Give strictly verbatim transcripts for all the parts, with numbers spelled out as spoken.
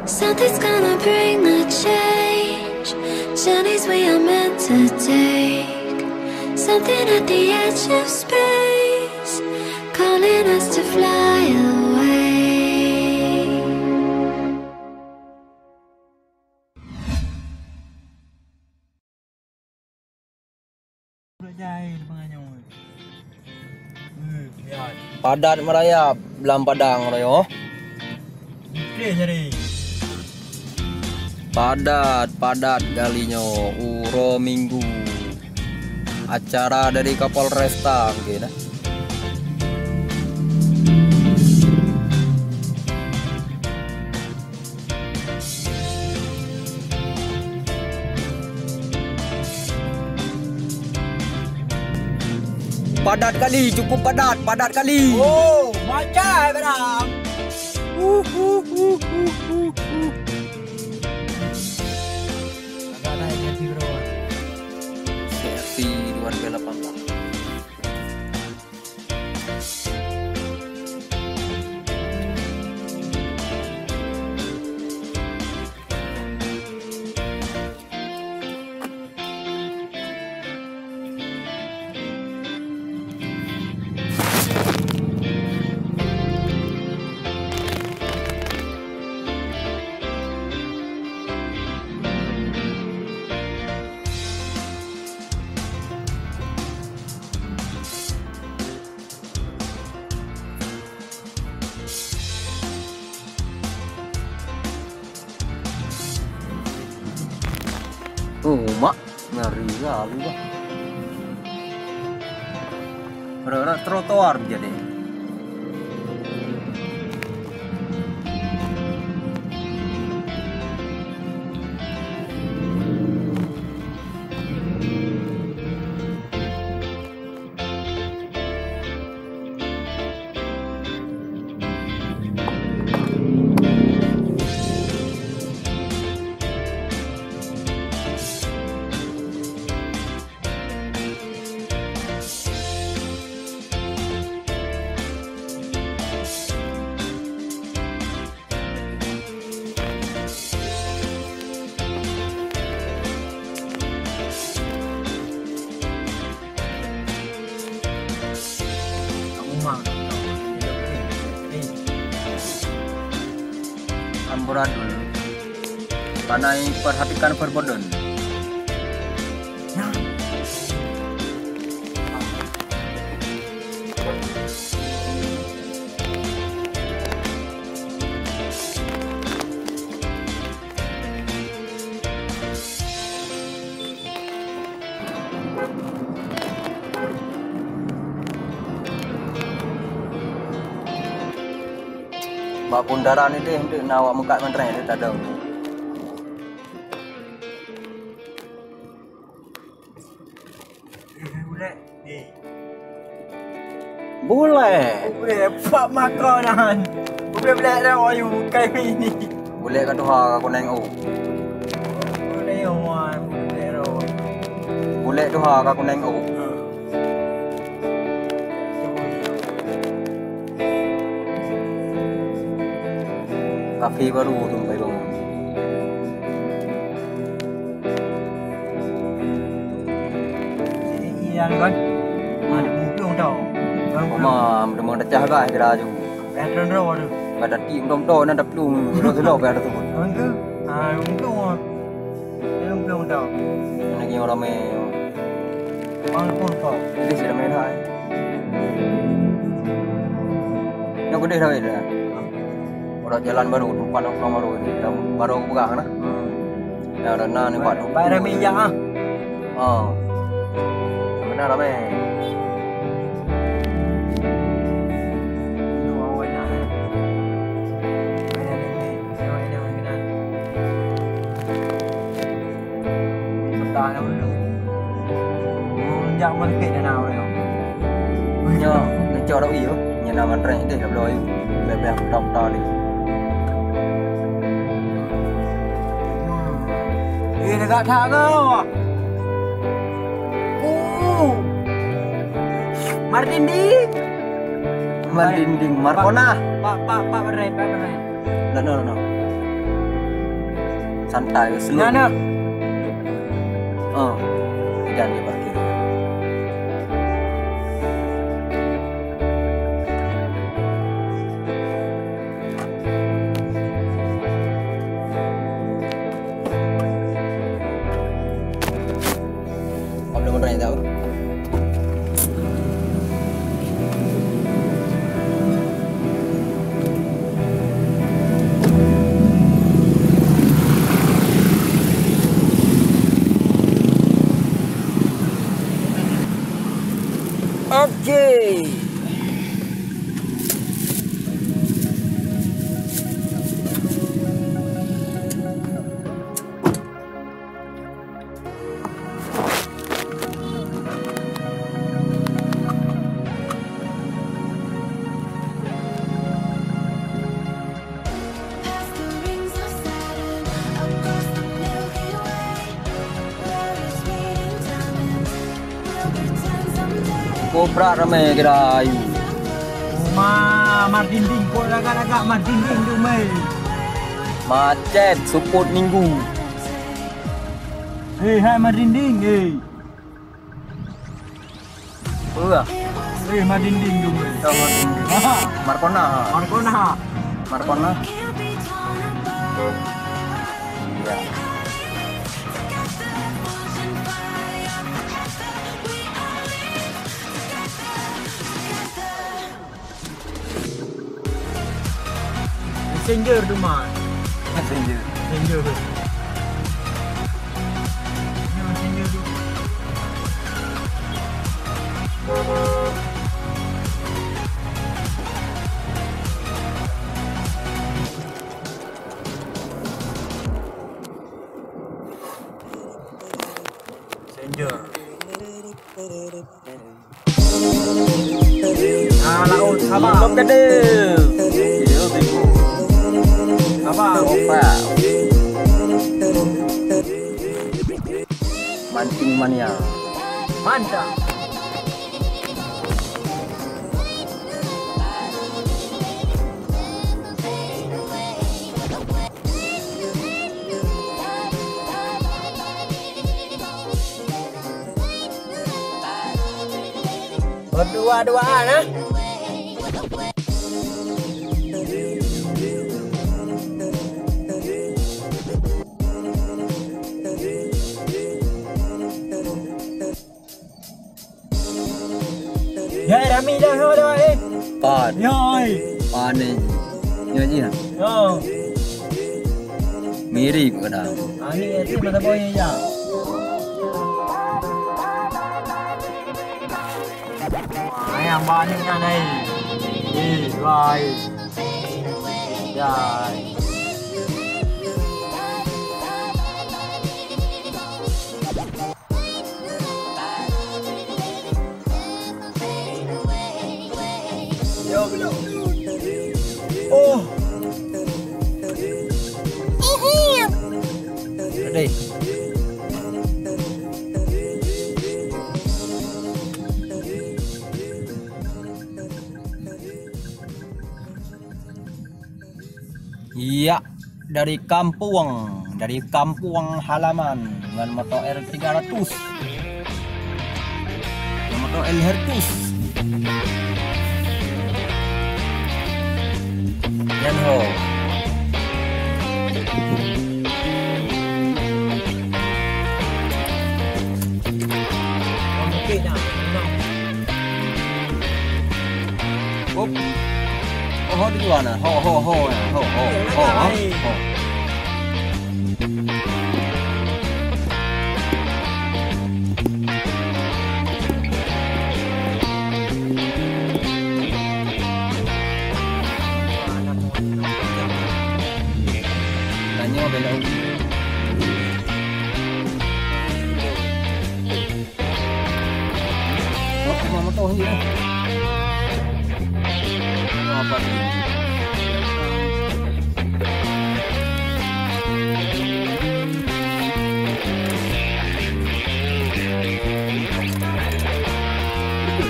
Something's gonna bring the change. Journeys we are meant to take. Something at the edge of space, calling us to fly away. Padat meurayap lam padang raya. Padat, padat kali nyoe, uroe Minggu. Acara dari Kapolresta mungkin, eh. Padat kali, cukup padat, padat kali. Oh, macam padang. Uh, uh, uh, uh, uh, uh. Agak naik ke atas bawah. C R V dua ribu lapan belas. Oh, mak, ngeri kali bah. Rara trotoar jadi. Amburadul. Panai perhatikan perboden. Bak bundaran ni deh, deh na awak mukat mantreh deh tadong. Bulek. Bulek, pak makanan. Bulek-bulek dah, ayu, kai ini. Bulek ka tuha ka kuneng u. Bulek, oh, bulek, oh. Bulek tuha ka kuneng u. Kafe baru tu, baru. Iya, kan? Ada mumpung tau. Oma, mudah-mudahan dah cah, guys, kira aju. Eh, terus, terus, waduh. Pada ti, mudah-mudahan ada pelung. Terus, terus, pada tu. Mumpung. Ah, mumpung, ah. Mumpung, mumpung tau. Mana lagi orang ramai? Orang pun tau. Jadi, si ramai dah, eh. Nak gede dah, eh, dah. Udah jalan baru, tempat nongkrong baru ni. Dah baru pegang dah. Hmm. Dah, dah, nah, ni buat Baik ramai jak, ah. Oh. Benar ramai. Dua orang, eh. Ramai, ramai, ramai. Ramai, ramai, ramai. Seuta na ureueng. Meunjak market na ureueng. Nyoe, neucok rot yue. Nyoe na mantrek deh, ka bloe yue. Bèk-bèk puta-puta lé. Eh, dekat that ke? Oh. Martin di. Martin di, Markona. Pak, pak, pak, pak, berai, pak, berai. Lah, no, no. Santai, slow. Nah, nah. Oh, dan dia pakai. Apa nama orang tahu? Oke. Koprak ramé geura ayu. Uma, mardinding, kok lagak-lagak mardinding tu, mei. Macet, seupôt minggu. Eh, hai mardinding, eh. Peue? Eh, mardinding tu, mei. Oh, mardinding. Aha. Markona. Markona. Markona. Ya. Messenger tu, Man. Messenger. Messenger tu. Ini Messenger tu. Messenger. Ah, laôt, sabar. Minum keudeuh. Sabar. Opa. Mancing mania. Mantap. Berdua-duaan, eh? Ya, rami dah, ho dah, eh. Pat. Ya, oi. Pane. Ya, ji, ha? Ya. Mirip kadang. Ani, eh, tu mata boy ya. Ayang banyak kan, eh. Eh, wai. Ya. Oh. Ready. Ya, dari kampung, dari kampung halaman ngon motor L tiga ratus. Ngon motor L seratus. Yan ho. Hop. Ho, ho, di luwa na. Ho, ho, ho, na. Ho, ho, ho, ho. Tanyoe belok. Oh, mama tahu ni, eh. Apa ni?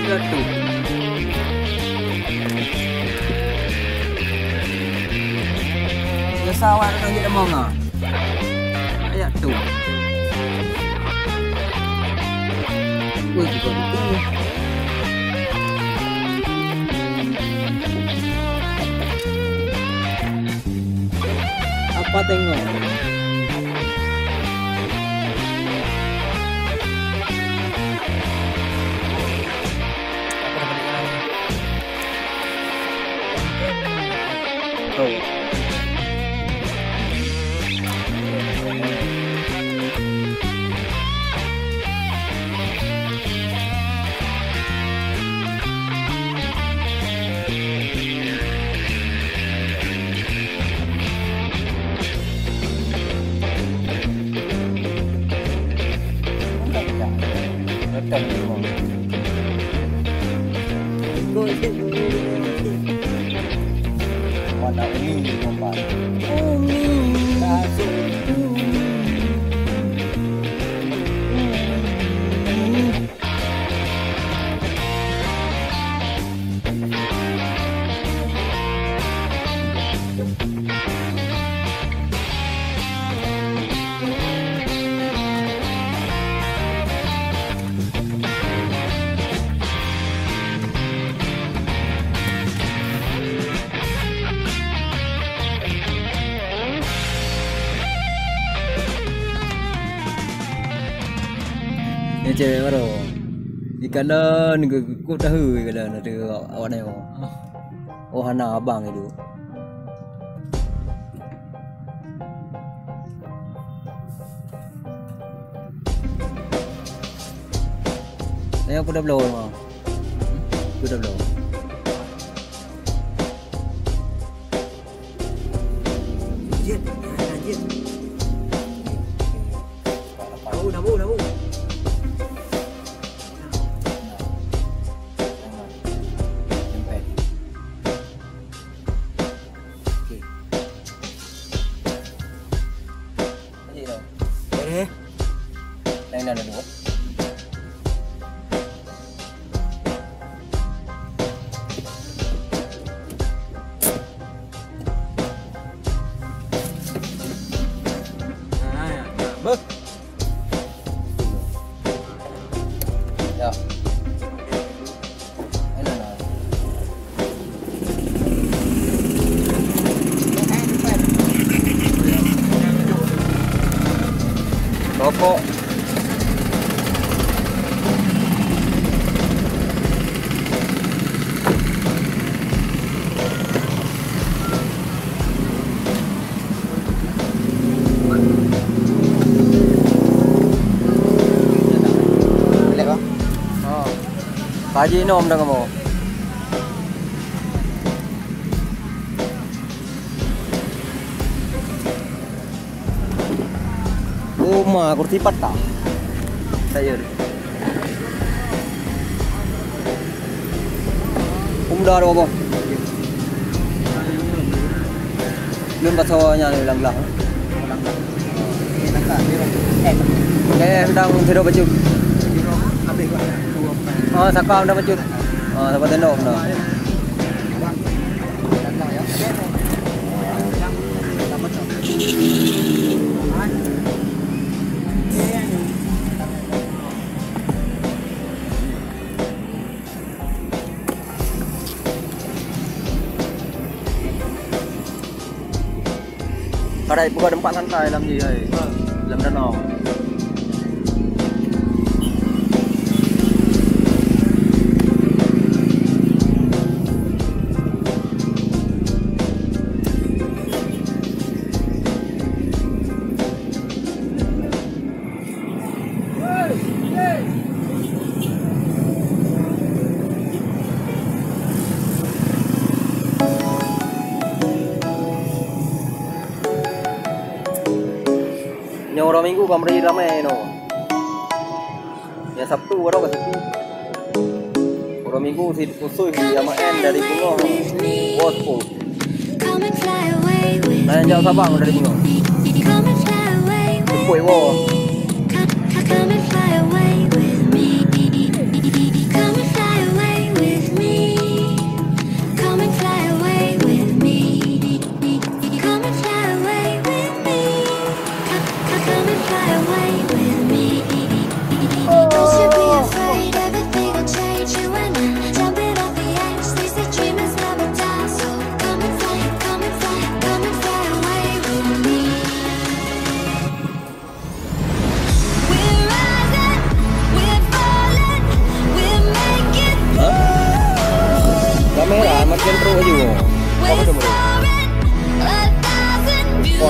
Jatuh. Biasa awak datang je lemong ah. Satu. Wih, juga gitu. Apa tengok? Apa nama dia? Oh. Mana Umi ngumpat? Umi. Nyan cewek baru. Ikalon geukuk tahu ikalon ada awak nyoe. Oh, hana abang itu. Ayo, aku dah blow, Bang. Aku dah blow. Jit, nah, jit. Dah bu, dah bu, dah bu. Okey. Lanjut dah. Boleh. Lain dah dua. Beuh. Ya. Rokok. Pak Haji Nom dah kamu. Oh, ma, kursi patah. Saya. Umda dua boh. Lôn pasoe nyan lé lam glah. Eh, sedang sidroe bacut. Oh, saka sedang bacut. Oh, sapat tendok dah. Kadai buka tempat santai lam jih, hai. Lam danau. Nyoe uroe Minggu ka meuri ramé nyoe. Nyang Sabtu baru ka sepi. Uroe Minggu si khusus si Ama En dari Bungoh. Bos pun. Nah, nyang jauh Sabang dari Bungoh. Sepoi wo.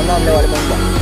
Enam lewat lima belas.